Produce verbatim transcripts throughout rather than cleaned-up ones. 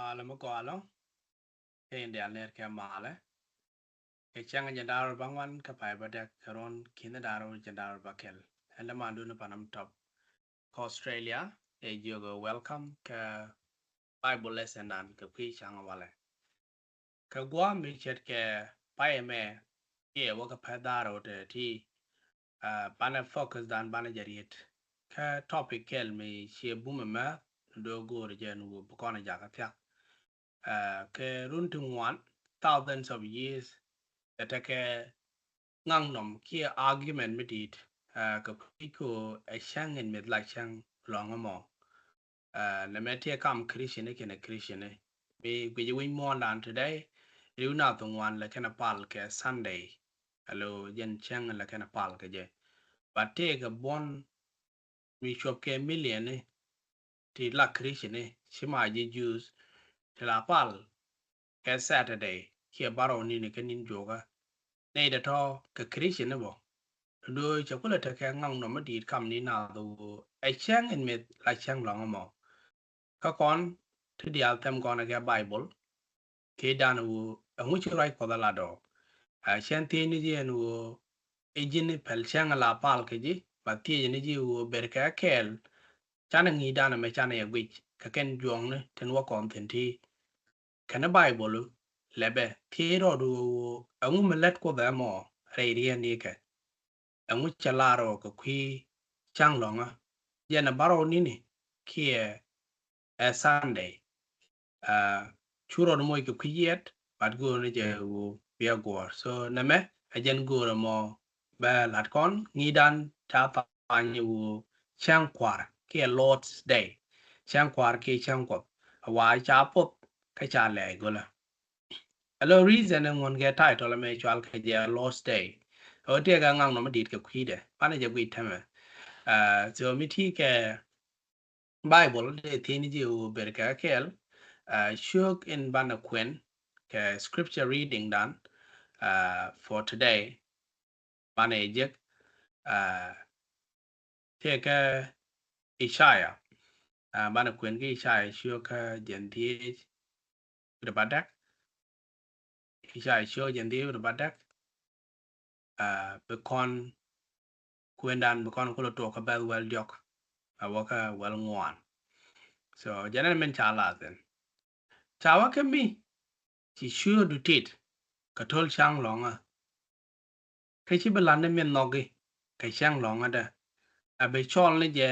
Malɛ mi gɔalɔ kɛ in dial ner kɛ malɛ kɛ cäŋ jɛn da̱r ba ŋuan kɛ pay ba dɛk kɛ ruɔ̱n ki̱n da̱r jɛn da̱r ba kɛl. Ɛn dämandun pan Amtɔp kä Australia, ɛ jiök welcome kɛ Bible lesson dan kɛ kui̱ cäŋ walɛ. Kɛ gua̱a̱th mi ce̱tkɛ pay ɛmɛ kiɛ wä kɛ pay da̱r wä tɛ ti, banɛ focus dan banɛ jɛ riet kä topic kɛl mi ciɛ bumɛ mɛ do̱ go̱o̱r jɛ ɛn ɣöö bi kɔn jakä thia̱k. Kɛ run ti ŋuan, thousands of years, kɛ tekɛ ŋaknɔm kiɛ argument mi di̱i̱t kɛ kui̱ kɛ ɣöö ɛ cäŋ in mith la cäŋ lɔ̱ŋ ɛmɔ. Nɛmɛ tiɛ kam Christian ni kɛnɛ Christian ni mi guic wi̱c muɔ̱ɔ̱ndan today. Riw nath ŋuan lɛ kɛnɛ pal kɛ Sunday. Alo, jɛn cäŋ lɛ kɛnɛ pal kɛ jɛ. But tëëkɛ buɔ̱n mi cuɔp kɛ million ni ti la Christian ni ci ma ji̱ Jews ti la pal kɛ Saturday kiɛ barɔw ni̱ni kɛ ni̱n juɔkä. Nɛy dɛ tɔ̱ kɛ Christian ni bɔ. Do̱ cɛ kulɛ tekɛ ŋaknɔm mi di̱i̱t kam ni nath ɣöö ɛ cäŋ in mith la cäŋ lɔ̱ŋ ɛmɔ. Kä kɔn ti diaal thɛm kɔn kɛ Bible kiɛ dan ɣöö ɛŋu ci ruac Kuɔth a lat ɔ. Ɛ cɛn thiec ni ji̱ ɛn ɣöö i̱ ji̱n i̱ pɛl cäŋ la pal kɛ ji̱, ba thiec ni ji̱ ɣöö ber kɛ kɛɛl. Canɛ ŋi̱i̱c dan ɛmɛ canɛ yɛ guic kɛ kɛn juɔ̱ŋni tin wä kɔn thi̱n ti kɛn Bible lɛ bɛ thiec rɔɔd ɣöö ɛŋu mi lät Kuoth ɛmɔ rɛy riɛn ikɛ. Ɛŋu cɛ lar ɔ kɛ kui̱ cäŋ lɔ̱ŋä. Jɛn ɛ barɔw ni̱ni kiɛ ɛ Sunday. Cu rɔɔd moc kɛ kui̱ yiɛt, but go̱o̱r ni jɛ ɣöö biɛ guɔ̱ɔ̱r. So nɛmɛ ɛ jɛn go̱o̱r ɛmɔ bɛ la̱t kɔn ŋi̱i̱cdan ca tha̱a̱ny ɣöö cäŋ kua̱r kiɛ Lord's Day. Cäŋ kua̱r kiɛ cäŋ Kuɔth. Wa ca poth kä ca lɛɛc go̱lä. Alo reason in ŋuɔ̱n kɛ title ɛmɛ cual kɛ jɛ Lord's Day. Ɣöö tiɛɛkɛ ŋaknɔm mi di̱i̱t kɛ kui̱dɛ. Banɛ jɛ guic tämɛ. So mi ti kɛ Bible dee thiec ni ji̱ ɣöö ber kɛ kɛɛl. Ciök in banɛ kuɛn kɛ scripture reading dan for today. Banɛ jek tëëkɛ Isaiah. Banɛ kuɛn kä Isaiah ciök kä jɛn dhieec wi̱cdɛ bädäk. Isaiah ciök jɛn dhieec wi̱cdɛ bädäk. Bi kɔn kuëndan bi kɔn kulɛ tuɔk kä bɛ̈th wäl diɔ̱k a wä kä wäl ŋuan. So jɛn ɛn min ca lath in ca wä kä mi ci ciöödu tit kɛ to̱l cäŋ lɔ̱ŋä. Kä ci bi la̱t ni min nhɔki kɛ cäŋ lɔ̱ŋädɛ. A bi cɔl ni jɛ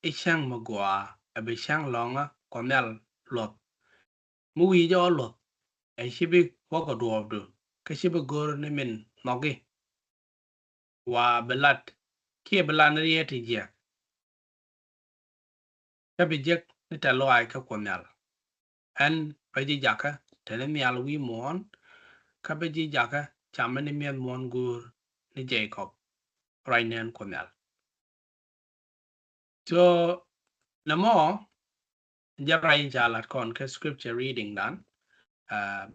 i̱ cäŋ mi gɔaa a bi cäŋ lɔ̱ŋä Kuɔth Nhial luɔth. Mi wi̱i̱ jɛ ɔ luɔth ɛ ci bi wä kɛ duɔɔpdu kä ci bi go̱r ni min nhɔki. Wa bi lat kiɛ bi lat ni riet ti jiɛk. Kä bi jek ni tɛ̈th lɔaac kä Kuɔth Nhial. Ɛn bä ji̱ jakä te ni nhial wi̱i̱ muɔ̱ɔ̱n. Kä bä ji̱ jakä cam ni mi̱eth muɔ̱ɔ̱n go̱o̱r ni Jacob ruac ni ɛn Kuɔth Nhial. So nɛmɔ jɛ ruac in ca lat kɔn kä scripture reading dan.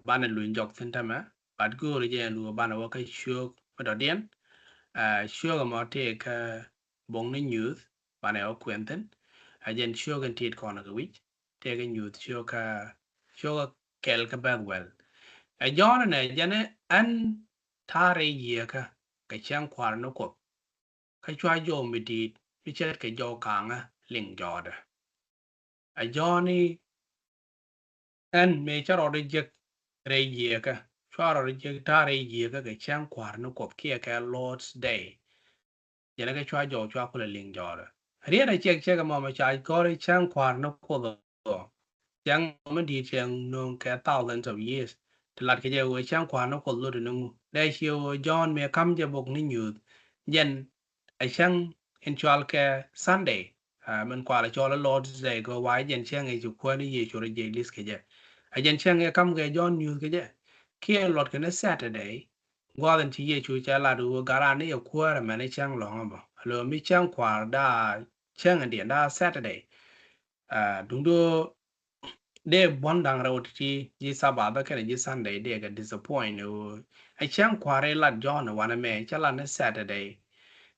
Banɛ luny jɔk thi̱n tämɛ, but go̱o̱ri jɛ ɛn wä banɛ wä kä ciök mi dɔ̱diɛn. Ciök ɛmɔ tëë kä bo̱ŋ ni Nyuuth, banɛ wä kuɛn thi̱n. Ɛ jɛn ciök in tit kɔn kɛ wi̱c tëë kä Nyuuth ciök kä, ciök kä kɛl kä bɛ̈th wäl. Ɛ Jɔ̱ɔ̱n ɛnɛ jɛn ɛn ta̱a̱ rɛy yiëëkä kɛ cäŋ kua̱r ni Kuoth. Kä cua jɔw mi di̱i̱t mi ce̱tkɛ jɔw ka̱ŋä liŋ jɔɔdɛ. Ɛ Jɔ̱ɔ̱n i̱ ɛn mëë cä rɔɔdɛ jek rɛy yiëëkä, cua rɔɔdɛ jek ta̱a̱ rɛy yiëëkä kɛ cäŋ kua̱r ni Kuoth kiɛ kɛ Lord's Day. Jɛn ɛ kɛ cua jɔw cua kulɛ liŋ jɔɔdɛ. Riet ɛ ciɛk ciɛk ɛmɔ mɛ ca gɔ̱r i̱ cäŋ kua̱r ni Kuoth ɔ. Cäŋ mi di̱i̱t cäŋ nööŋ kɛ thousands of years. Ti lat kɛ jɛ ɣöö cäŋ kua̱r ni Kuoth lot ni ŋu. Dee ciɛ ɣöö Jɔ̱ɔ̱n mëë ka̱m jɛ bok ni Nyuuth. Jɛn ɛ cäŋ in cɔal kɛ Sunday. Min kualɛ cɔl ɛ Lord's Day kɛ wa jɛn cäŋ ɛ ci Kuäär ni Yecu rɔ jiɛc li̱th kɛ jɛ. Ɛ jɛn cäŋ ɛ ka̱m kɛ Jɔ̱ɔ̱n Nyuuth kɛ jɛ. Kiɛ luɔt kɛ ni Saturday. Gua̱a̱th in ci Yecu cɛ lat ɣöö gat ran ni yɛ Kuäär ɛmɛn i̱ cäŋ lɔ̱ŋä bä. Alo mi cäŋ kua̱r da̱a̱ cäŋ in diɛn da̱a̱ Saturday. Duŋdu dee buɔ̱n da̱ŋ rɛw ti ji̱ Sabbath bä kɛnɛ ji̱ Sunday dee kɛ disappoint ɣöö ɛ cäŋ kua̱r i̱ lat Jɔ̱ɔ̱n wanɛ mɛ cä lat ni Saturday.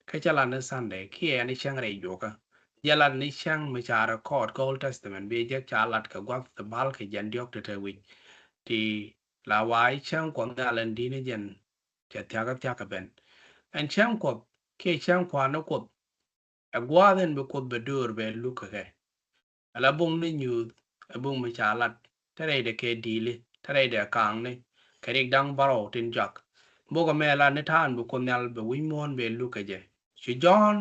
Kä cä lat ni Sunday kiɛ ɛn i̱ cäŋ rɛy juɔkä. jɛ lat ni cäŋ mi ca record kä Old Testament, bi jɛ ca lat kɛ gua̱th ti bal kɛ jɛn diɔ̱k ti te wi̱c. Ti la wa i̱ cäŋ Kuɔth Nhial ɛn di̱t ni jɛn cɛ thia̱k kä thia̱k kɛ ben. Ɛn cäŋ Kuɔth kiɛ cäŋ kua̱r ni Kuɔth, ɛ gua̱a̱th in bi Kuoth bɛ döör bɛ luk kɛ kɛ. Ala buŋ ni Nyuuth, ɛ buŋ mi ca lat te rɛydɛ kɛ di̱i̱li, te rɛydɛ kaŋni, kɛ rik da̱ŋ bärɔw tin jɔak. Bok ɛmɛ lat ni ta̱a̱n bi Kuoth Nhial bɛ wi̱c muɔ̱ɔ̱n bɛ luk kɛ jɛ. Ci Jɔ̱ɔ̱n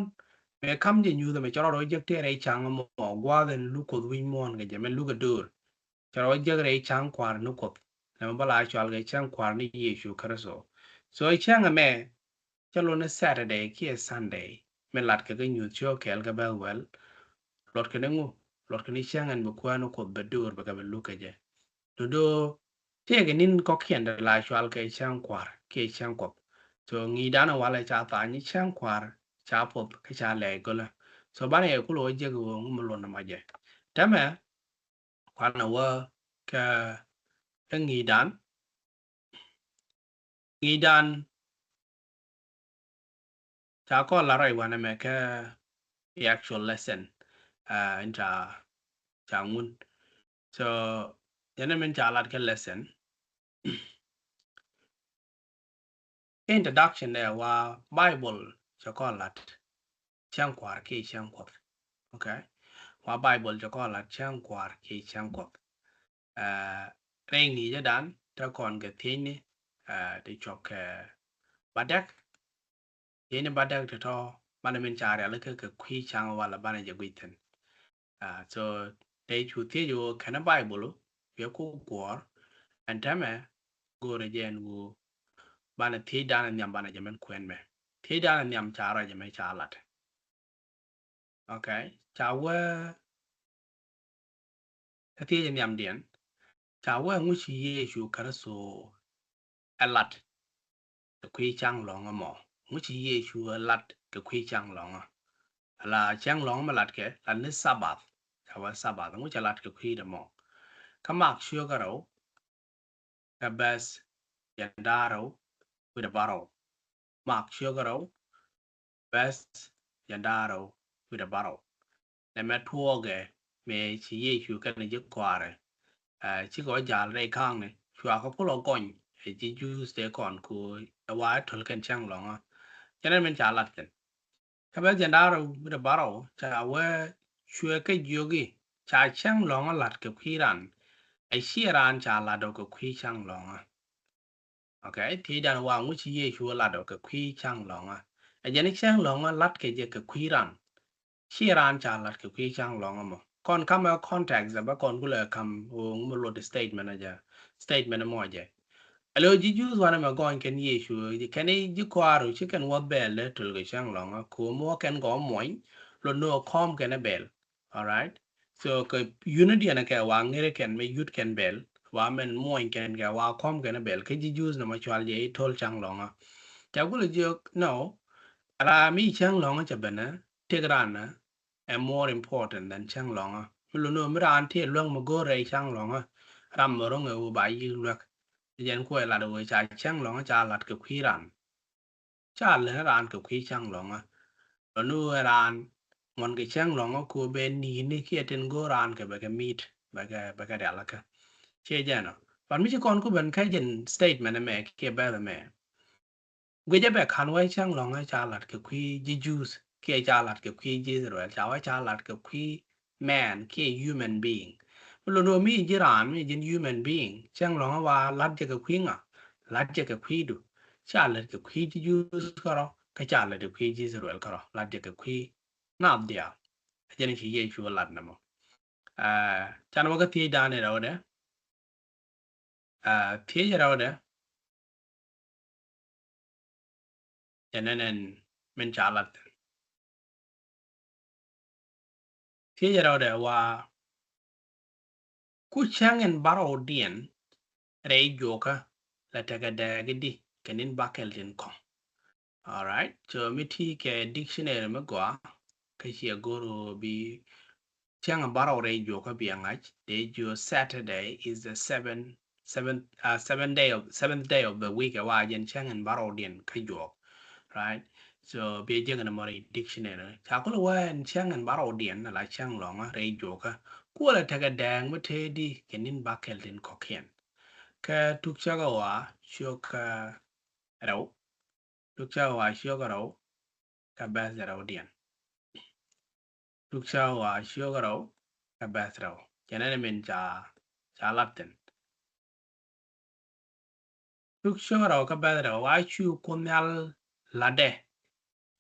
mëë ka̱m jɛ Nyuuth ɛmɛ cɛ rɔ rɔ jek tëë rɛy ca̱ŋ ɛmɔ, gua̱a̱th in luk Kuoth wi̱c muɔ̱ɔ̱n kɛ jɛ, mɛn luk ɛ döör. Cɛ rɔ jek rɛy ca̱ŋ kua̱r ni Kuoth, nɛmɛ bä la cɔal kɛ cäŋ kua̱r ni Yecu Kritho. So cäŋ ɛmɛ cä lot ni Saturday kiɛ Sunday, mi lat kɛ kä Nyuuth ciök kɛɛl kɛ bɛ̈th wɛl. Luɔt kɛ ni ŋu? Luɔt kɛ ni cäŋ ɛn bi Kuäär ni Kuoth bɛ döör bɛ kɛ bɛ luk kɛ jɛ. Do̱do̱ tëëkɛ ni̱n kɔ̱kiɛn dee la cɔal kɛ cäŋ kua̱r kiɛ cäŋ Kuɔth. So ŋi̱i̱cdan walɛ ca tha̱a̱ŋ ni cäŋ kua̱r ca puɔth kä ca lɛɛc gölä. So banɛ yɛ kulɛ wä jek ɣöö ŋu mi luɔt ni mɔ jɛ. Täämɛ kuanɛ wä kɛ, kɛ ŋi̱i̱cdan. Ŋi̱i̱cdan ca kɔn la rɛy wanɛ mɛ kɛ the actual lesson, uh, in ca, ca ŋun. So yɛn min ca lat kɛ lesson. Introduction dɛ wa Bible cɛ kɔn lat cäŋ kua̱r kiɛ cäŋ Kuɔth. Okay. Wa Bible cɛ kɔn lat cäŋ kua̱r kiɛ cäŋ Kuɔth. Uh, rɛy ŋi̱i̱cdan te kɔn kɛ thiecni, uh, ti cuɔp kɛ bädäk. Thiecni bädäk ti tɔ banɛ min ca rialikä kɛ kui̱ cäŋ walɛ banɛ jɛ gui̱c thi̱n. Uh, so te cu thiec ɣöö kɛn Bible wiɛ ku kuɔɔr, ɛn täämɛ go̱o̱rɛ jɛ ɛn ɣöö banɛ thiecdan nhiam banɛ jɛ min kuɛn mɛ. Thiecdan nhiam ca rɔ jɛ mɛ ca lat. Okay. Ca wee kä thiec nhiamdiɛn, ca wee ŋu ci Yecu Kritho ɛ lat kɛ kui̱ cäŋ lɔ̱ŋä mɔ? Ŋu ci Yecu ɛ lat kɛ kui̱ cäŋ lɔ̱ŋä? Ala cäŋ lɔ̱ŋä mi lat kɛ, lat ni Sabbath. Ca wee Sabbath, ŋu cɛ lat kɛ kui̱dɛ mɔ? Kä Mak ciök rɛw, kä bɛth jiɛn da̱ŋ rɛw wi̱cdɛ bärɔw. Mak ciök rɛw, bɛth jiɛn da̱ŋ rɛw wi̱cdɛ bärɔw. Nɛmɛ tuɔɔkɛ mëë ci Yecu kɛnɛ ji̱ kɔaarɛ, uh, cikɛ wä ja̱l rɛy ka̱a̱kni, cua kɛ kulɛ gɔny ɛ ji̱ Jews tëë kɔn ku ɛ wa ɛ töl kɛn cäŋ lɔ̱ŋä. Jɛn ɛn min ca lat thi̱n. Kä bɛth jiɛn da̱ŋ rɛw wi̱cdɛ bärɔw ca wee, cuɛ kɛ jiök i̱, ca cäŋ lɔ̱ŋä lat kɛ kui̱ ran, ɛ ciɛ ran ca lat ɔ kɛ kui̱ cäŋ lɔ̱ŋä. Okay, thiecdan wa ŋu ci Yecu ɛ lat ɔ kɛ kui̱ cäŋ lɔ̱ŋä? Ɛ jɛn cäŋ lɔ̱ŋä lat kɛ jɛ kɛ kui̱ ran, ciɛ ran ca lat kɛ kui̱ cäŋ lɔ̱ŋä mɔ. Kɔn kamɛ context ɛ bä kɔn kulɛ ka̱m ɣöö ŋu mi luɔt statement ɛ jɛ, statement ɛ mɔ jɛ. Alo ji̱ Jews wanɛ mɛ gɔny kɛn Yecu, kɛn i̱ ji̱ kɔaarɛ ci kɛn wä bɛl dee töl kɛ cäŋ lɔ̱ŋä, ko̱o̱m wä kɛn gɔɔ muɔny, lot ni ɣöö kɔ̱ɔ̱m kɛn ɛ bɛl. Alright. So kɛ yunit diɛn kɛ wa ŋeri kɛn mɛ yut kɛn bɛl, wa mɛn muɔny kɛn kɛ wa kɔ̱ɔ̱m kɛn ɛ bɛl, kä ji̱ Jews nɔmɔ cual jɛ i̱ töl cäŋ lɔ̱ŋä. Ca kulɛ jiök, no, ram mi cäŋ lɔ̱ŋä cɛ benɛ, tëk ran ɛ more important than cäŋ lɔ̱ŋä. Mi lot ni ɣöö mi ran tëë luäk mi go̱o̱r rɛy cäŋ lɔ̱ŋä, ram mi ro̱ŋ ɛ ɣöö ba yi̱k luäk. Jɛn kuɛ lat ɣöö ca cäŋ lɔ̱ŋä ca lat kɛ kui̱ ran. Ca lät ni raan kɛ kui̱ cäŋ lɔ̱ŋä. Lɔ ni ɣöö raan muɔ̱n kɛ cäŋ lɔ̱ŋä ku ben ni̱i̱ni kiɛ tin go̱o̱r raan kɛ bɛ kɛ mi̱i̱t, bɛ kɛ, bɛ kɛ rialikä. Ciɛ jɛn ɔ. But mi ci kɔn ku ben kä jɛn statement ɛmɛ kiɛ bɛth ɛmɛ. Guicɛ bɛ ka̱n wee cäŋ lɔ̱ŋä ca lat kɛ kui̱ ji̱ Jews kiɛ ca lat kɛ kui̱ ji̱ Israel, ca wee ca lat kɛ kui̱ man kiɛ human being. Mi lot ni ɣöö mi ji̱ raan mi ji̱n human being, cäŋ lɔ̱ŋä wa lat jɛ kɛ kui̱ ŋa? Lat jɛ kɛ kui̱du. Ca lat kɛ kui̱ ji̱ Jews kärɔ̱, kä ca lat kɛ kui̱ ji̱ Israel kärɔ̱, lat jɛ kɛ kui̱ nath diaal. Ɛ jɛn ci Yecu lat nɛmɔ. Aa, canɛ wä kä thiecdan rɛwdɛ. Aa, thiec rɛwdɛ. Jɛn ɛn ɛn min ca lat thi̱n. Thiec rɛwdɛ wa, ku cäŋ in bärɔwdiɛn rɛy juɔkä la tekɛ dääk i̱di kɛ ni̱n bäkɛl tin kɔ̱ŋ? Alright. So mi ti kɛ dictionary mi gɔaa, kä ciɛ go̱r ɣöö bi cäŋ in bärɔw rɛy juɔkä bi a ŋa̱c, dee jiök Saturday is the seventh, seventh, uh, seventh day of, seventh day of the week, ɛ wa jɛn cäŋ in bärɔwdiɛn kä juɔk. Right? So biɛ jek ni mɔ rɛy dictionary. Ca kulɛ wee ɛn cäŋ ɛn bärɔwdiɛn ala cäŋ lɔŋä rɛy juɔkä. Kuɔlɛ tekɛ dääk mi tëëdi kɛ ni̱n bäkɛl tin kɔ̱kiɛn. Kä Tuk Cäkä Ɣɔaa ciökä rɛw. Tuk Cäkä Ɣɔaa ciökä rɛw kä bɛ̈th rɛwdiɛn. Tuk Cäkä Ɣɔaa ciökä rɛw kä bɛ̈th rɛw. Cɛ nɛn min ca, ca lat thi̱n. Tuk ciökä rɛw kä bɛ̈th rɛw, a cu Kuoth Nhial la̱tdɛ.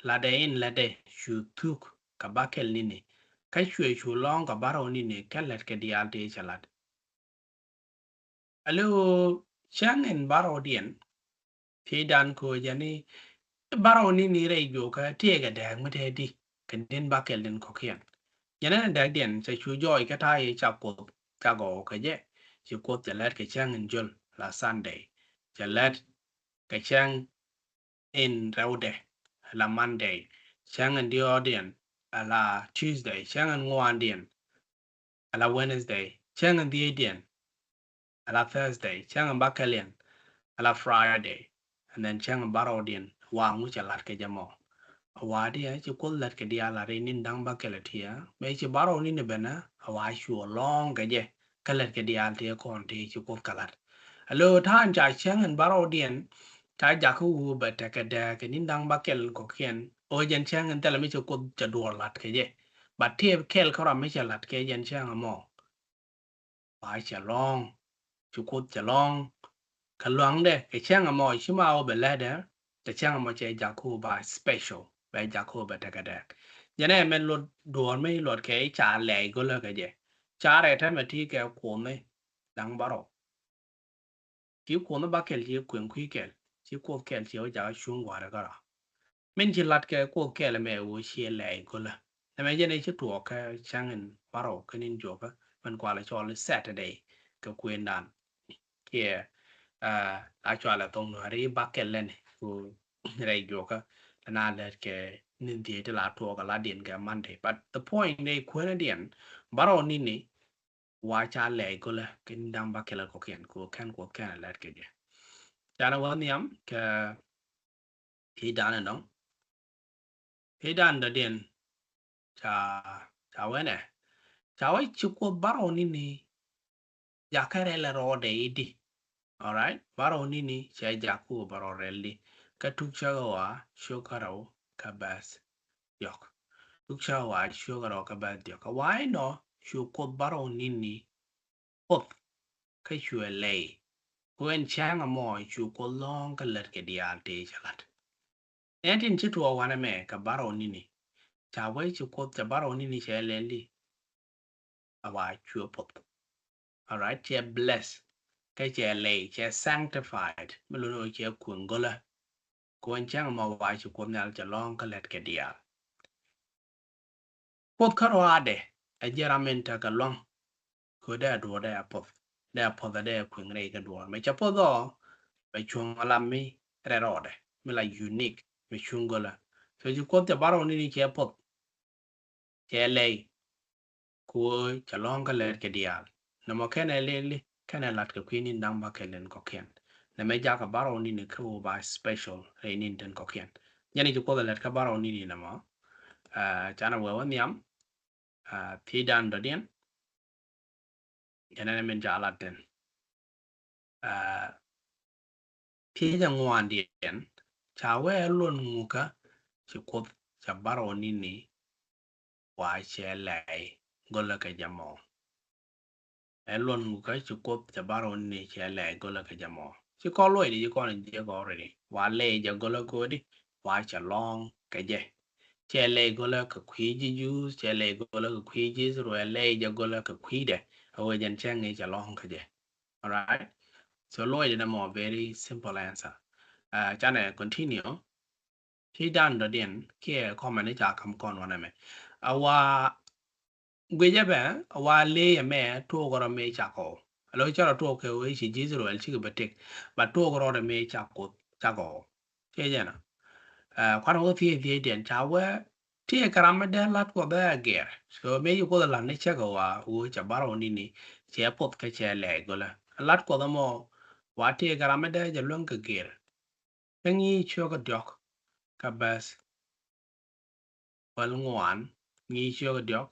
La̱tdɛ in la̱tdɛ cu thuk kɛ bäkɛl ni̱ni. Kä cuɛ cu lɔ̱ŋ kɛ bärɔw ni̱ni kɛ lät kɛ diaal tëë cɛ la̱t. Alo cäŋ in bärɔwdiɛn. Thiecdan kɛ ɣöö jɛn i̱ bärɔw ni̱ni rɛy juɔkä tëëkɛ dääk mi tëëdi kɛ ni̱n bäkɛl tin kɔ̱kiɛn. Jɛn ɛn dääkdiɛn cɛ cu jɔɔc kä ta̱a̱ i̱ ca Kuoth ca gɔw kɛ jɛ. Ci Kuoth cɛ lät kɛ cäŋ in jöl la Sunday. Cɛ lät kɛ cäŋ in rɛwdɛ la Monday. Cäŋ in diɔ̱ɔ̱kdiɛn ala Tuesday. Cäŋ in ŋuandiɛn ala Wednesday. Cäŋ in dhiecdiɛn ala Thursday. Cäŋ in bäkɛliɛn ala Friday. And then cäŋ in bärɔwdiɛn waŋ wi̱c a la̱t kɛ jɛ mɔ. A wa̱a̱ diɛ ci Kuoth lät kɛ diaal a rɛy ni̱n da̱ŋ bäkɛl a tiɛ. Mëë ci bärɔw ni̱ni ben a wa̱a̱ cuɔ lɔ̱ŋ kɛ jɛ. Kä lät kɛ diaal tëë kɔn tëë ci Kuoth kɛ la̱t. Alo ta̱a̱n ca cäŋ in bärɔwdiɛn ca jakä wu bɛ tekɛ dääk kɛ ni̱n da̱ŋ bäkɛl in kɔ̱kiɛn. Ɣöö jɛn cäŋ in thilɛ mi ci Kuoth cɛ duɔl la̱t kɛ jɛ. But tëë kɛl kä rɔ mi cɛ la̱t kɛ jɛn cäŋ ɛmɔ. Ba cɛ lɔ̱ŋ. Ci Kuoth cɛ lɔ̱ŋ. Kä lua̱ŋdɛ kɛ cäŋ ɛmɔ ci ma wä bɛ lätdɛ. Kɛ cäŋ ɛmɔ cɛ jakä wu ba special bɛ jakä wu bɛ tekɛ dääk. Jɛn ɛ mɛn luɔt duɔ̱ɔ̱r mi luɔt kɛ i̱ ca lɛy go̱lä kɛ jɛ. Ca rɛy täämɛ ti kɛ Kuoth ni da̱ŋ bärɔw. Ci Kuoth ni bäkɛl ci kueŋ kui̱ kɛl. Ci Kuoth kɛl ci wä jakä cuŋ gua̱a̱rɛ kä rɔ. Min ci la̱t kɛ Kuoth kɛl mɛ wä ciɛ lɛy go̱lä. Nɛmɛ jɛn i̱ ci tuɔɔk kä cäŋ in bärɔw kä ni̱n juɔkä. Min kualɛ cɔl i̱ Saturday kɛ kuëndan. Kiɛ a cualɛ thok Nuääri bäkɛl lɛni ku rɛy juɔkä. Lɛ na lät kɛ ni̱n dhiec ti la tuɔɔk a la diɛn kɛ Monday. But the point ni kuenädiɛn bärɔw ni̱ni wa ca lɛy go̱lä kɛ ni̱n da̱ŋ bäkɛl kɔ̱kiɛn ku kɛn Kuoth kɛn a lät kɛ jɛ. Canɛ wä nhiam kɛ thiecdan ɛnɔ. Thiecdan dɔ̱diɛn ca, ca wee nɛ. Ca wee ci Kuoth bärɔw ni̱ni jakä rɛl rɔɔdɛ i̱di. All right. Bärɔw ni̱ni cɛ jakä wu bärɔw rɛl di. Kä Tuk Cäkä Ɣɔaa ciökä rɛw kä bɛ̈th diɔ̱k. Tuk Cäkä Ɣɔaa ciökä rɛw kä bɛ̈th diɔ̱k. Kä wa inɔ cu Kuoth bärɔw ni̱ni poth kä cuɛ lɛy. Ku ɛn cäŋ ɛmɔ cu Kuoth lɔ̱ŋ kä lät kɛ diaal tëë cɛ la̱t. Nɛ tin ci tuɔɔk wanɛ mɛ kɛ bärɔw ni̱ni. Ca wee ci Kuoth cɛ bärɔw ni̱ni cɛ lɛl di. A wa cuɛ poth. All right, cɛ bless. Kä cɛ lɛy, cɛ sanctified. Mi luni wä cɛ kueŋ go̱lä. Ku ɛn cäŋ ɛmɔ wa ci Kuoth Nhial cɛ lɔ̱ŋ kä lät kɛ diaal. Kuoth kä rɔaadɛ ɛ ji̱ ram in tekɛ lua̱ŋ. Kɛ dee a duɔ̱ɔ̱r dee a poth. Dee a poth a dee a kueŋ rɛy kɛ duɔ̱ɔ̱r. Mɛ cɛ poth ɔ bɛ cuɔ̱ŋ a lam mi rɛl rɔɔdɛ. Mi la unique mi cuŋ go̱lä. So ci Kuoth cɛ bärɔw ni̱ni cɛ poth. Cɛ lɛy. Ku cɛ lɔ̱ŋ kä lät kɛ diaal. Nɔmɔ kɛnɛ lɛli kɛnɛ la̱t kɛ kui̱ ni̱n da̱ŋ bäkɛl in kɔ̱kiɛn. Nɛmɛ jakä bärɔw ni̱ni kä wu ba special rɛy ni̱n tin kɔ̱kiɛn. Jɛn i̱ ci Kuoth a lät kä bärɔw ni̱ni nɔmɔ. Aa, canɛ wee wä nhiam. Aa, thiecdan dɔ̱diɛn. Jɛn ɛn min ca lat thi̱n. Aa, thiec a ŋuandiɛn ca wee luɔt ŋukä ci Kuoth cɛ bärɔw ni̱ni wa cɛ lɛy go̱lä kɛ jɛ mɔ. Ɛ luɔt ŋukä ci Kuoth cɛ bärɔw ni̱ni cɛ lɛy go̱lä kɛ jɛ mɔ. Ci kɔn luɔcdɛ ci kɔn jiɛk already. Wa lɛy jɛ go̱lä go̱o̱di wa cɛ lɔ̱ŋ kɛ jɛ. Cɛ lɛy go̱lä kɛ kui̱ ji̱ Jews, cɛ lɛy go̱lä kɛ kui̱ ji̱ Israel, lɛy jɛ go̱lä kɛ kui̱dɛ. A wee jɛn cäŋ i̱ cɛ lɔ̱ŋ kɛ jɛ. All right. So luɔcdɛ nɛ mɔ very simple answer. Aa, canɛ continue. Thiecdan dɔ̱diɛn kiɛ comment ni ca ka̱m kɔn wanɛ mɛ. A wa guicɛ bɛ a wa ley ɛmɛ tuɔɔk rɔ mëë cakɔ. A lo̱c cɛ rɔ tuɔɔk kɛ wee ci ji̱ Israel cikɛ bɛ tëk. Ba tuɔɔk rɔ dɛ mëë cakɔ, cakɔ. Ciɛ jɛn a. Aa, kuan wä thiec thiecdiɛn ca wee tiɛ kɛ ram mi dee lat Kuɔth ɛ gɛr. So mëë ci Kuoth lat ni cɛ kɛ wa wee cɛ bärɔw ni̱ni cɛ poth kä cɛ lɛy go̱lä. Lat Kuɔth ɛmɔ wa tiɛ kɛ ram mi dee jɛ luäŋ kɛ gɛr. Kä ŋi̱i̱c ciökä diɔ̱k kä bɛ̈th wäl ŋuan, Ŋi̱i̱c cio̱k diɔ̱k,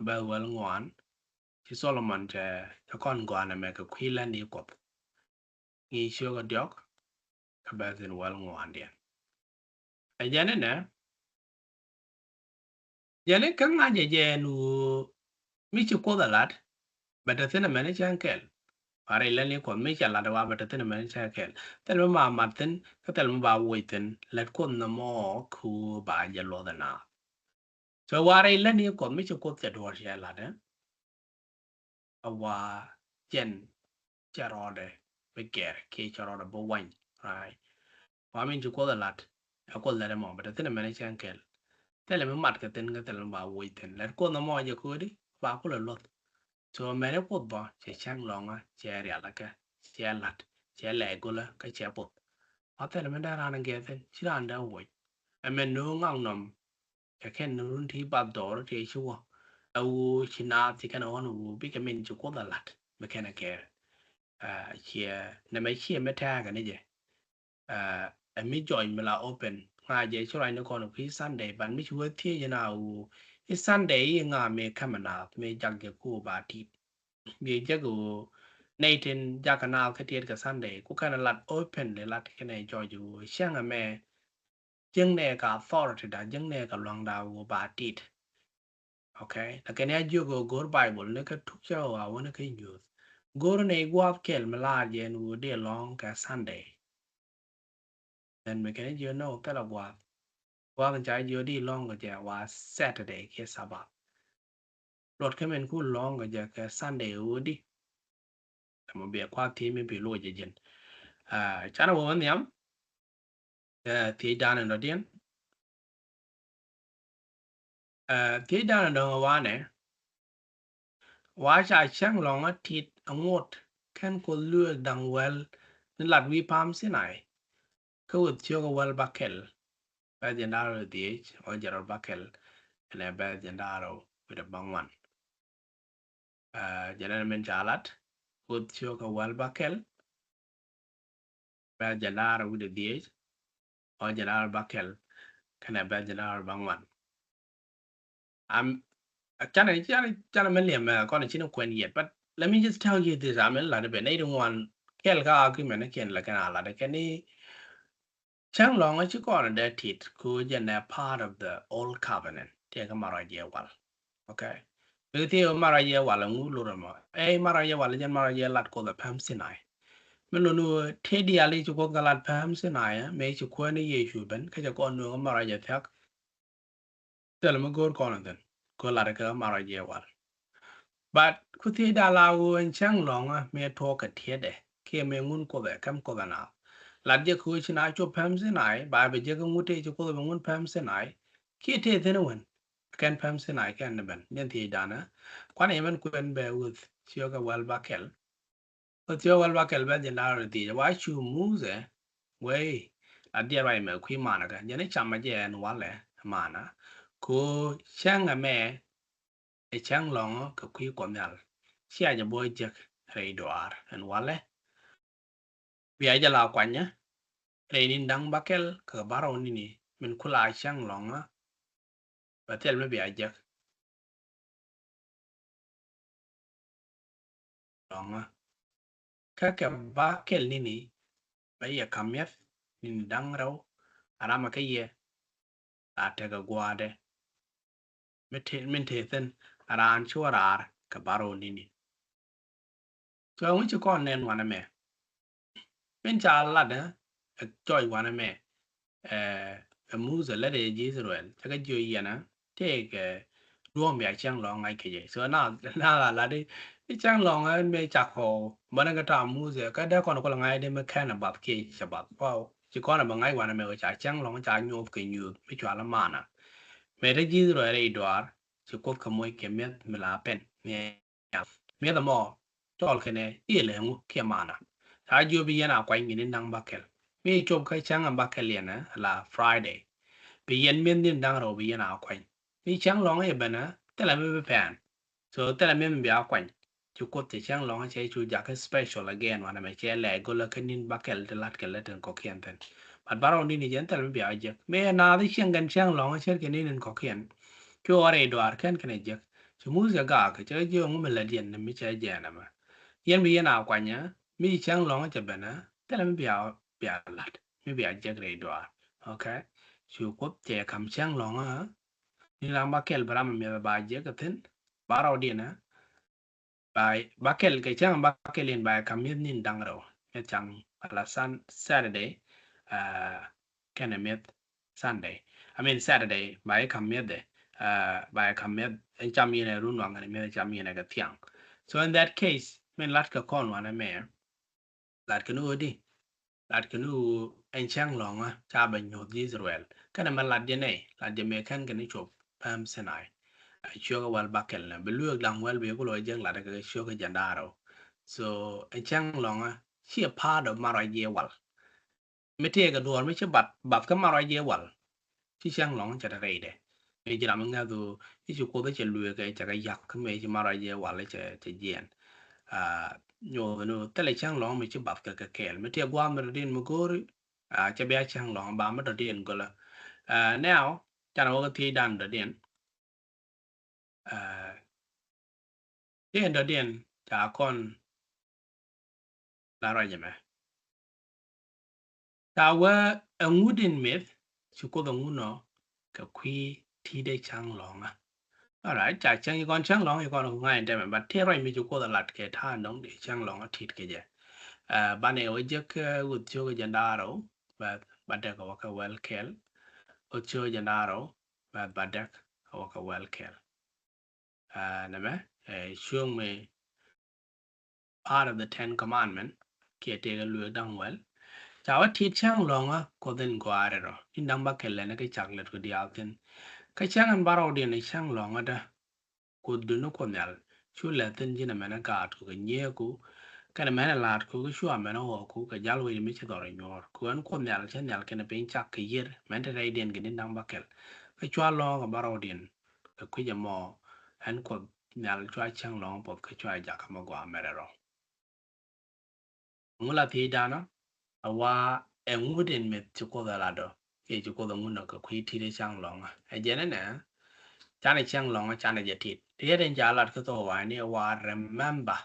bɛth wäl ŋuan. Ci Solomon cɛ, cɛ kɔn gɔaa nɛmɛ kɛ kui̱ lätni Kuɔth. Ŋi̱i̱c cio̱k diɔ̱k, kɛ bɛth in wäl ŋuandiɛn. Ɛ jɛn inɛ, jɛn in kä ŋa̱c ɛ jɛ ɛn ɣöö mi ci Kuoth ɛ lat, bɛ te thi̱n ɛmɛn cäŋ kɛl. Warɛ i̱ lätni Kuɔth mi cɛ lat ɛ wa bɛ te thi̱n ɛmɛn cäŋ kɛl. Thil mi ba mat thi̱n, kä thil mi ba woc thi̱n, lät Kuoth nɔmɔ kɛ ɣöö ba jɛ luɔth ɛ naath. So warɛ i̱ lätni Kuɔth mi ci Kuoth cɛ duɔ̱ɔ̱r cɛ lat ɛ, a wa jɛn cɛ rɔɔdɛ bi gɛr kiɛ cɛ rɔɔdɛ bi wany, right? Wa min ci Kuoth ɛ lat, ɛ Kuoth lät ɛmɔ, bɛ te thi̱n ɛmɛn cäŋ kɛl. Thilɛ mi mat kɛ thi̱n kä thilɛ mi ba woc thi̱n. Lät Kuoth nɔmɔ jɛ ko̱di, ba kulɛ luɔth. So mɛn i̱ Kuoth bä, cɛ cäŋ lɔŋä, cɛ rialikä, cɛ lat, cɛ lɛc gulä, kä cɛ puth. A thilɛ mi dee raan in gɛɛth thi̱n, ci raan dee woc. Ɛmɛn no̱o̱ŋ ŋaknɔm, kɛ kɛn run ti bath dɔɔr ti ci wä. Ɛ ɣöö ci naath ci kɛn ɣɔn ɣöö bikɛ min ci Kuoth ɛ lat mi kɛn ɛ kɛɛr. Ɛ, ciɛ nɛmɛ ciɛ mi tɛ̈ɛ̈kɛ ni jɛ. Ɛ, ɛ mi jɔc mi la open. Ŋa̱ jɛ ci ruacni kɔn kui̱ Sunday, but mi ci wä thiec ɛn a ɣöö i̱ Sunday i̱ ŋa̱ mi kämɛ naath mi jak jɛ ku ba tit. Bi jek ɣöö nɛy tin jakä naath kä tiɛt kɛ Sunday, ku kɛn lat openly, lat kɛnɛ jɔc ɣöö cäŋ ɛmɛ jiäknɛ kɛ authority da, jiäknɛ kɛ luaŋda ɣöö ba tit. Okay? Lakin ya jiök ɣöö go̱r Bible ni kä Tuk Cäkä Ɣɔaa wä ni kä Nyuuth. Go̱r ni gua̱a̱th kɛl mi laar jɛ ɛn ɣöö dee lɔ̱ŋ kɛ Sunday. Then mi kɛn jiök ni ɣöö thilɛ gua̱a̱th. Gua̱a̱th in ca jiök di lɔ̱ŋ kɛ jɛ wa Saturday kiɛ Sabbath. Luɔt kä min ku lɔ̱ŋ kɛ jɛ kɛ Sunday ɣöö di. Ɛmɔ biɛ kua̱r thiec mi bi loc jɛ ji̱n. Ɛ, canɛ wä wä nhiam, ɛ, thiec danɛ nɔ diɛn. Ɛ, thiec danɛ nɔ wanɛ. Wa ca cäŋ lɔ̱ŋä tit aŋot kɛn Kuoth lueel da̱ŋ wäl ni lat wi̱i̱ Palm Sinai. Kä Kuoth cio̱kä wäl bäkɛl. Bɛth jiɛn da̱ŋ rɛw dhiec, ɔ jɛn rɛw bäkɛl. Ɛnɛ bɛth jiɛn da̱ŋ rɛw wi̱cdɛ bäŋuan. Ɛ, jɛn ɛn min ca lat, Kuoth cio̱kä wäl bäkɛl, bɛth jiɛn da̱ŋ rɛw wi̱cdɛ dhiec, ɔ jɛn da̱ŋ rɛw bäkɛl, kɛnɛ bɛth jiɛn da̱ŋ rɛw bäŋuan. Am, canɛ, canɛ, canɛ min liɛmɛ, kɔn ci ni kuɛn yet, but let me just tell you this, am in lat i̱ ben, nɛy ti ŋuan, kɛl kä argument ni kiɛn lɛ kɛn a lat i̱ kɛn i̱ Cäŋ lɔ̱ŋä ci kɔn dee tit ku jɛn ɛ part of the old covenant. Tiɛ kä marɔc jɛ wal. Okay. Bikɛ thiee kä marɔc jɛ wal ɛŋu lurɛ mɔ. Ɛ marɔc jɛ wal jɛn marɔc jɛ lat Kuoth ɛ päm Sinai. Mi luni wä tiee diaal i̱ ci Kuoth kɛ lat päm Sinai ɛ, mëë ci kuäär ni Yecu ben, kä cɛ kɔn nuɔ̱ŋ kä marɔc jɛ thia̱k. Thilɛ mi go̱o̱r kɔn thi̱n. Ku lat kɛ marɔc jɛ wal. But ku thiecda la ɣöö ɛn cäŋ lɔ̱ŋä mëë tuɔɔk kɛ tiɛtdɛ kiɛ mëë ŋun Kuoth ɛ käm Kuoth ɛ naath. Lat jɛ kɛ ɣöö ci na cop päm Sinai, ba bɛ jek ŋut tëë ci Kuoth ɛ bɛ ŋun päm Sinai. Kiɛ tëë thi̱n wän kɛn päm Sinai kɛn ni ben. Jɛn thiecdanä. Kuanɛ yɛ mɛn kuɛn bɛ Kuoth cio̱kä wäl bäkɛl. Kä thiɔ̱k wäl bäkɛl bɛth jiɛn da̱ŋ rɛw dhiec wa cu Muthɛ wee a diɛt ruac mɛ kui̱ manä kɛ jɛn i̱ camä jɛ ɛn walɛ manä. Ku cäŋ ɛmɛ ɛ cäŋ lɔ̱ŋä kɛ kui̱ Kuɔth Nhial. Cia jɛ bä jek rɛy dɔaar ɛn walɛ. Bia jɛ la kuanyä rɛy ni̱n da̱ŋ bäkɛl kɛ bärɔw ni̱ni min kula cäŋ lɔ̱ŋä. Bɛ thil mi bia jek. Lɔ̱ŋä. Kä kɛ bäkɛl ni̱ni bɛ yɛ ka̱m mi̱eth ni̱ni da̱ŋ rɛw a ramɛ kä yɛ. La tekɛ gua̱a̱dɛ min te, min te thi̱n a raan ci wä raar kɛ bärɔw ni̱ni. So ɛŋu ci kɔn nɛn wanɛ mɛ? Min ca latdä ɛ cɔc wanɛ mɛ. Ɛ, ɛ Muthɛ lät ɛ ji̱ Ithɛrɛl cä kɛ jiök yɛn ɛ tëëkɛ duɔ̱ɔ̱m bia cäŋ lɔ̱ŋ ŋa̱c kɛ jɛ. So na, na la lat i̱ cäŋ lɔ̱ŋ ɛ mëë cakɔ bänä kɛ ta̱a̱ Muthɛ kä dee kɔn kulɛ ŋa̱c dee mi kɛn ɛ bath kiɛ cɛ bath. Wow, ci kɔn ɛ bɛ ŋa̱c wanɛ mɛ wä ca cäŋ lɔ̱ŋ ca nyuɔ̱th kɛ nyuɔ̱th mi cɔalɛ manna. Mëë te ji̱ Ithɛrɛl rɛy dɔaar ci Kuoth kɛ moc kɛ mi̱eth mi la pɛn mi Mi̱eth ɛmɔ cɔl kɛnɛ i̱ lɛ ŋu kiɛ manna. Ca jiök bi yɛn a kuany ni̱n da̱ŋ bäkɛl. Mi cop kä cäŋ ɛn bäkɛl yɛn ɛ la Friday. Bi yɛn mi̱eth ni̱n da̱ŋ rɛw bi yɛn a kuany. Mi cäŋ lɔ̱ŋ i̱ ben ɛ thilɛ mi bi pɛn. So thilɛ mi bi a kuany. Ci Kuoth cɛ cäŋ lɔ̱ŋ cɛ cu jakä special again wanɛ mɛ cɛ lɛ go̱lä kä ni̱n bäkɛl ti la̱t kɛ lät tin kɔ̱kiɛn thi̱n. But bärɔw ni̱ni jɛn thilɛ mi bi a jek. Mi ɛ naath i̱ cieŋ kɛn cäŋ lɔ̱ŋ cɛ kɛ ni̱n in kɔ̱kiɛn. Cuɛ ɣɔr rɛy dɔaar kɛn kɛn ɛ jek. Ci Muthɛ gaak cɛ jiök ŋu mi lät yɛn ni mi cɛ jɛɛn ɛmɛ. Yɛn bi yɛn a kuanyɛ mi ci cäŋ lɔ̱ŋä cɛ ben ɛ thilɛ mi bia bia lat mi bia jek rɛy dɔaar. Okay. Cu Kuoth cɛ kam cäŋ lɔ̱ŋä ni ram ba kɛl bi ram mi miɛth ba jek ɛ thi̱n ba rɔwdiɛn ɛ. Ba ba kɛl kɛ cäŋ ba kɛl in ba kam mi̱eth ni̱n da̱ŋ rɛw mi̱eth cäŋ ala Saturday. Kɛnɛ mi̱eth Sunday, I mean Saturday ba kam mi̱eth dɛ. Ba kam mi̱eth ɛn cam yɛn ɛ run waŋ ɛn mi̱eth cam yɛn ɛ kɛ thiaŋ. So in that case min lat kɛ kɔn wanɛ mɛ lat kɛ ni ɣöö di lat kɛ ni ɣöö ɛn cäŋ lɔ̱ŋä ca bɛ nyuɔ̱th ji̱ Israel kɛnɛ mɛ lat jɛ nɛy lat jɛ mɛ kɛn kɛ ni cop päm Sinai. Ɛ ciökä wäl ba kɛl nɛ bi lueek da̱ŋ wäl bi kulɔ jek lat kɛ ciökä jɛn da̱ŋ rɛw. So ɛn cäŋ lɔ̱ŋä ci a part of marriage yɛ wal. Mi tëëkɛ duɔ̱ɔ̱r mi ci bath bath kä marriage yɛ wal. Ci cäŋ lɔ̱ŋä cɛ te rɛydɛ. Mi ji̱ ram mi ŋäth ɣöö i̱ ci Kuoth i̱ cɛ lueekɛ cɛ kɛ yath kä mëë ci marriage yɛ wal i̱ cɛ cɛ jiɛɛn. Nyoth ni ɣöö thilɛ cäŋ lɔ̱ŋä mi ci bath kɛ kɛ kɛɛl mi tëë gua̱a̱th mi rɔ̱diɛn mi go̱o̱ri. Cɛ bia cäŋ lɔ̱ŋä ba mi rɔ̱diɛn go̱lä. Now canɛ wä kä thiecdan rɔ̱diɛn. Ɛ, tëë dɔ̱diɛn ca kɔn la ruac ɛmɛ. Ca wee ɛŋu din mith ci Kuoth ɛŋu nɔ kɛ kui̱ ti̱i̱t ɛ cäŋ lɔ̱ŋä. All right, ca cäŋ ikɔn cäŋ lɔ̱ŋä ikɔn ku ŋa̱c in tɛmɛ, but tëë ruac mi ci Kuoth ɛ lat kɛ ta̱a̱ dɔ̱ŋ dee cäŋ lɔ̱ŋä ti̱i̱t kɛ jɛ. Ɛ, banɛ wä jek, ɛ, Wuth ciökä jɛn da̱ŋ rɛw bɛ, bɛ dek wä kɛ wäl kɛl. Wuth ciökä jɛn da̱ŋ rɛw bɛ, bɛ dek wä kɛ wäl kɛl. Ɛ, nɛmɛ ɛ cuɔ̱ŋ mi part of the Ten Commandment kiɛ tëëkɛ lueek da̱ŋ wäl. Ca wä ti̱i̱t cäŋ lɔ̱ŋä Kuoth in gɔaa rɛl rɔ in da̱ŋ ba kɛl lɛn kä cak lät ku diaal thi̱n. Kä cäŋ in ba rɔwdiɛn ɛ cäŋ lɔ̱ŋädä. Kuoth duni Kuoth Nhial cu lɛth thi̱n ji̱n ɛmɛn ɛ gaatku kɛ nyieeku kɛnɛ mɛn ɛ laatku kä cu amɛn ɛ ɣɔɔku kɛ jal wec mi ci dhɔr ɛ nyuɔ̱ɔ̱r ku ɛn Kuoth Nhial cä nhial kɛnɛ piny cak kɛ yiër mɛn te rɛydiɛn kɛ ni̱n da̱ŋ ba kɛl. Kä cua lɔ̱ŋä kɛ ba rɔwdiɛn kɛ kui̱c ɛmɔ ɛn Kuoth Nhial cua cäŋ lɔ̱ŋä puɔth kä cua jakä mi gɔaa mɛrɛ rɔ. Ŋu la thiecdan ɔ a wa ɛŋu din mith ci Kuoth ɛ lat ɔ kiɛ ci Kuoth ɛŋu nɔ kɛ kui̱ ti̱i̱t ɛ cäŋ lɔ̱ŋä. Ɛ jɛn ɛnɛ canɛ cäŋ lɔ̱ŋä canɛ jɛ ti̱i̱t. Riet in ca lat kä thok wa ni ɛ wa remember.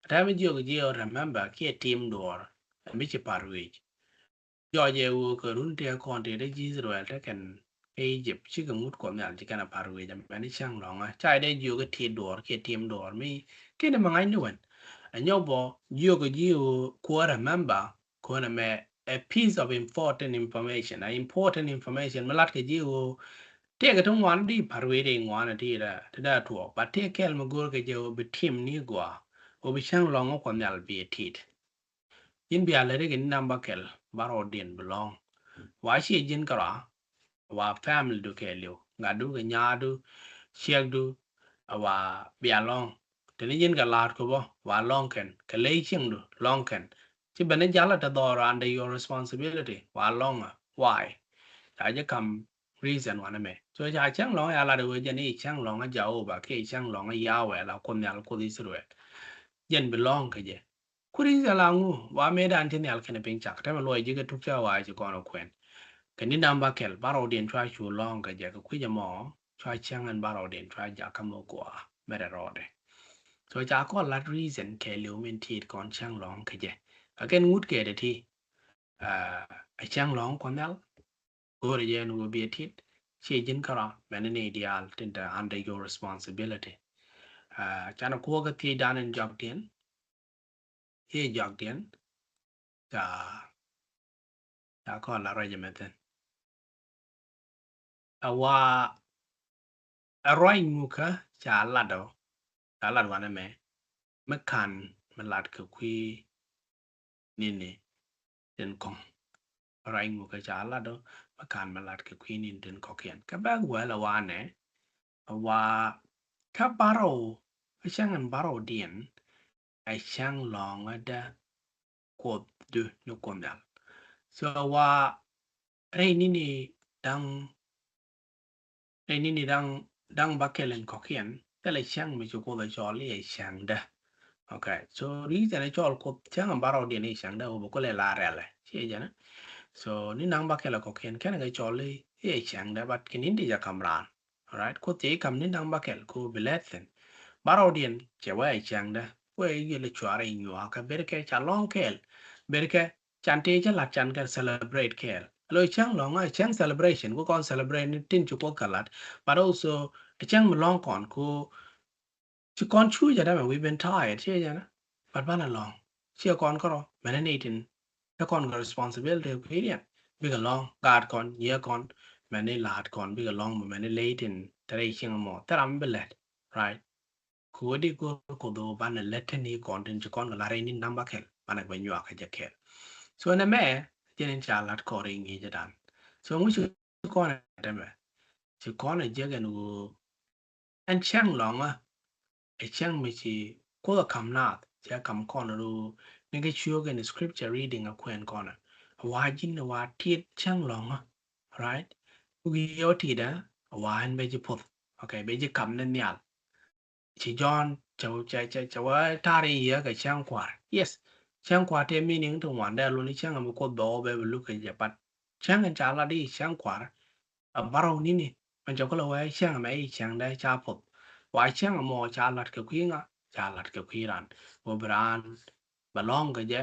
Tɛm jiök jiɛ ɔ remember kiɛ tim duɔɔr ɛ mi ci pa̱r wi̱i̱c. Jɔɔc ɛ ɣöö kɛ run tëë kɔn tëë dee ji̱ Israel te kɛn kä Egypt cikɛ ŋut Kuɔth Nhial ci kɛn a pa̱r wi̱i̱c ɛmɛn i̱ cäŋ lɔ̱ŋä. Ca dee jiök i̱ ti̱i̱t duɔɔr kiɛ tim duɔɔr mi kɛn i̱ mi ŋa̱cni wän. Ɛ nyɔk bɔ jiök ji̱ ɣöö kuäär remember kuäär ɛmɛ a piece of important information, a important information mi lat kɛ ji̱ ɣöö tëëkɛ ti ŋuan di pa̱r wi̱i̱c di ŋuan ti dee ti dee tuɔɔk, but tëë kɛl mi go̱o̱r kɛ jɛ ɣöö bi tim ni gɔaa ɣöö bi cäŋ lɔ̱ŋä Kuɔth Nhial bi ɛ ti̱i̱t. Ji̱n bia lät ikɛ ni namba kɛl ba rɔɔdiɛn bi lɔ̱ŋ. Wa ciɛ ji̱n kärɔa wa family du kɛɛliw ŋa̱tdu kɛ nyaatdu ciɛkdu. Wa bia lɔ̱ŋ teni ji̱n kɛ la̱a̱t kɛ bä wa lɔ̱ŋ kɛn kɛ ley cieŋdu lɔ̱ŋ kɛn. Ci ben ni jal a te dhɔr under your responsibility wa lɔ̱ŋ a why. Ca ji̱ kam reason wanɛ mɛ so ca cäŋ lɔ̱ŋ ya lat wee jɛn i̱ cäŋ lɔ̱ŋ a Jehovah kiɛ cäŋ lɔ̱ŋ a Yahweh la Kuoth Nhial Kuoth Israel. Jɛn bi lɔ̱ŋ kɛ jɛ. Ku reason la ŋu wa mëëdan ci nhial kɛnɛ piny cak tɛmɛ luɔc ji̱ kɛ tuk ca wa ci kɔn ɔ kuɛn. Kɛ ni namba kɛl ba rɔɔdiɛn cua cu lɔ̱ŋ kɛ jɛ kɛ kui̱c ɛmɔ cua cäŋ ɛn ba rɔɔdiɛn cua jakä mɛ gɔaa mɛrɛ rɔɔdɛ. So ca kɔn lat reason kɛɛliw min ti̱i̱t kɔn cäŋ lɔ̱ŋ kɛ jɛ. Kä kɛn ŋut kɛ dɛ ti ɛ cäŋ lɔ̱ŋ Kuɔth Nhial. Go̱o̱rɛ jɛ ɛn ɣöö bi ɛ ti̱t ciɛ ji̱n kärɔa mɛn ni diaal tin te under your responsibility. Canɛ kuɔɔk kä thiecdan in jɔakdiɛn. I̱ jɔakdiɛn ca ca kɔn la ruac ɛmɛ thi̱n. Ɛ wa ɛ ruac ŋukä ca lat ɔ ca lat wanɛ mɛ mi ka̱n mi lat kɛ kui̱ nini tin kɔ̱ŋ. Ruac ŋukä ca lat ɔ mi ka̱n mi lat kɛ kui̱ nini tin kɔ̱kiɛn kɛ bɛ̈th wɛl ɛ wanɛ. Ɛ wa kä barɔw kä cäŋ in barɔwdiɛn ɛ cäŋ lɔ̱ŋädä Kuothdu ni Kuoth Nhial. So ɛ wa rɛy nini da̱ŋ rɛy nini da̱ŋ da̱ŋ ba kɛl in kɔ̱kiɛn thilɛ cäŋ mi ci Kuoth ɛ cɔl i̱ ɛ cäŋdä. Okay, so reason ɛ cɔl Kuoth cäŋ in barɔwdiɛn i̱ cäŋdä wä bɛ kulɛ la rɛlɛ ciɛ jɛnɛ. So ni naŋ ba kɛl ɛ kɔ̱kiɛn kɛn kɛ cɔl i̱ ɛ cäŋdä but kɛ nin ti jɛ kam raan. Alright, Kuoth cɛ i̱ ka̱m ni̱n da̱ŋ bäkɛl kɛ ɣöö bi lɛt thi̱n. Bärɔwdiɛn cɛ wee cäŋdä, wee i̱ yɛl i̱ cuarɛ i̱ nyuakä, berkɛ ca lɔ̱ŋ kɛɛl, berkɛ can tëë cä la̱t can kɛ celebrate kɛɛl. Alo cäŋ lɔ̱ŋä, cäŋ celebration, ku kɔn celebrate ni tin ci Kuoth kɛ la̱t, but also cäŋ mi lɔ̱ŋ kɔn ku ci kɔn cu jɛ dämɛ, we've been tired, ciɛ jɛ nä, but banɛ lɔ̱ŋ, ciɛ kɔn kärɔ, mɛni ni tin, kä kɔn kɛ responsibility kui̱diɛn, bikɛ lɔ̱ŋ, gaat kɔn, nyiee kɔn, mɛni la̱a̱t kɔn, bikɛ lɔ̱ŋ, mɛni ley tin, te rɛy cieŋ mɔ, thil ram bi lɛt, right? Ku wä di go̱o̱r Kuoth ɣöö banɛ lät te ni kɔn tin ci kɔn kɛ la̱t rɛy ni̱n da̱ŋ bäkɛl, banɛ bɛ nyuak kɛ jɛ kɛɛl. So nɛ mɛ, jɛn in ca la̱t kɔn rɛy ŋi̱i̱cä dan. So ŋu ci kɔn ɛ tɛmɛ, ci kɔn ɛ jek ɛn ɣöö ɛn cäŋ lɔ̱ŋä, ɛ cäŋ mi ci Kuoth ɛ ka̱m naath, cɛ ka̱m kɔn ɣöö ni kɛ ciöök ɛn scripture reading ɛ kuɛn kɔn ɛ. Wa ji̱n wa tiet cäŋ lɔ̱ŋä, right? Ku gi̱i̱ ɔ tiet ɛ, wa ɛn bɛ ji̱ poth. Okay, bɛ ji̱ ka̱m ni nhial. Ci Jɔ̱ɔ̱n cɛ, cɛ, cɛ, cɛ wä ta̱r i̱ yiëë kɛ cäŋ kua̱r. Yes, cäŋ kua̱r tëë meaning ti ŋuan dee luni cäŋ mi Kuoth bɛ wä bɛ bi luk kɛ jɛ, but cäŋ in ca lat i̱ cäŋ kua̱r, a bärɔw ni̱ni, mɛn cɛ kulɛ wee cäŋ mɛ i̱ cäŋ dee ca poth. Wa cäŋ mɔ ca lat kɛ kui̱ ŋa, ca lat kɛ kui̱ ran. Wä bi raan bɛ lɔ̱ŋ kɛ jɛ,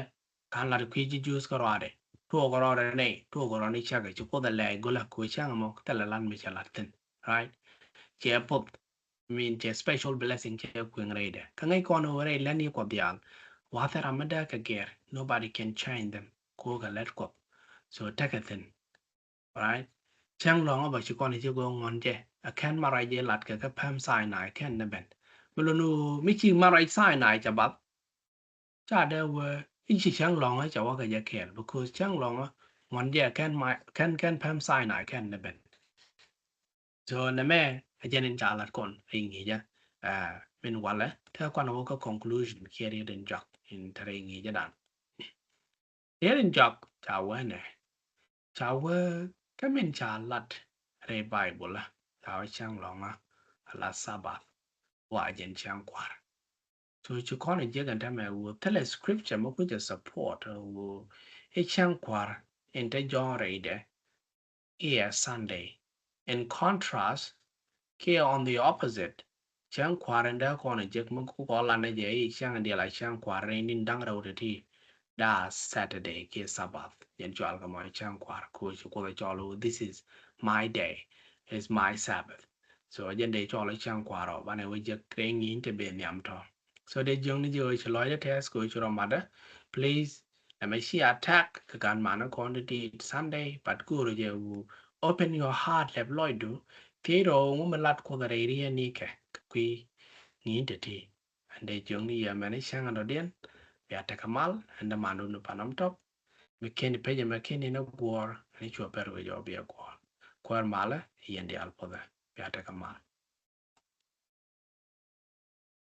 ka̱n lat kui̱ ji̱ Jews kä rɔadɛ. Tuɔɔk rɔadɛ nɛy, tuɔɔk rɔadɛ cäkɛ, ci Kuoth ɛ lɛɛc gölä kɛ wee cäŋ mɔ, thilɛ lat mi cɛ lat thi̱n, right? Cɛ poth, I mean, cɛ special blessing cɛ kueŋ rɛydɛ. Kä ŋäc kɔn ɣöö rɛy lɛn i̱ Kuɔth diaal, wathɛ ram mi dee kɛ gɛr, nobody can change them. Kɛ ɣöö kɛ lɛt Kuɔth. So tekɛ thi̱n. Right? Cäŋ lɔ̱ŋä bä ci kɔn i̱ ci go̱o̱k ŋuɔ̱n jɛ. Ɛ kɛn ma ruac jɛ lat kɛ kä päm Sinai kɛn ni ben. Mi luni ɣöö mi ci ma ruac Sinai cɛ bath. Ca dee wee i̱ ci cäŋ lɔ̱ŋä cɛ wä kɛ jɛ kɛɛl, because cäŋ lɔ̱ŋä ŋuɔ̱n jɛ kɛn ma, kɛn, kɛn päm Sinai kɛn ni ben. So nɛmɛ ɛ jɛn in ca lat kɔn rɛy ŋi̱i̱cä. Ɛ, min walɛ te kuan wä kä conclusion kiɛ riet in jɔak in te rɛy ŋi̱i̱cä dan. Riet in jɔak ca wä nɛ, ca wä kä min ca lat rɛy Bible, ca wä cäŋ lɔ̱ŋä, ala Sabbath, wa jɛn cäŋ kua̱r. So ci kɔn a jiäk ɛn täämɛ ɣöö thilɛ scripture mi kucä support ɣöö i̱ cäŋ kua̱r in te Jɔ̱ɔ̱n rɛydɛ i̱ ɛ Sunday. In contrast, kiɛ on the opposite, cäŋ kua̱r in dee kɔn a jiäk mi ku kɔn lanɛ jɛ i̱ cäŋ diaal a cäŋ kua̱r in ni̱n da̱ŋ rɛw ti̱ti̱, daa Saturday kiɛ Sabbath. Jɛn cɔal kɛ mɔ cäŋ kua̱r, kɛ ɣöö ci Kuoth a cɔl ɣöö, "This is my day, is my Sabbath." So jɛn dee cɔl cäŋ kua̱r ɔ, banɛ wä jiäk rɛy ŋi̱i̱c te ben nhiam tɔ. So dee jiäk ni ji̱ ɣöö ci lɔcdä tɛth kɛ ɣöö ci rɔ matdä. Please, nɛmɛ /cia attack kɛ ga̱n manä kɔn ti di̱i̱t Sunday, but go̱o̱rä jɛ ɣöö open your heart, lɛp lɔcdu, thiec rɔ ŋu mi lat Kuoth rɛy riet ni kɛ, kɛ kui̱ ŋi̱i̱c te ti. Ɛn dee jiäk ni yɛ mɛn i̱ cäŋ ɛn dɔ̱diɛn, bia tekɛ mal, ɛn dämandu ni Panam Top. Mi ken i̱ page ɛmɛ ken in a guɔ̱ɔ̱r, ɛn i̱ cua pɛr wec ɔ bia guɔ̱ɔ̱r. Kuäär malä, yɛn diaal puɔ̱thɛ, bia tekɛ mal.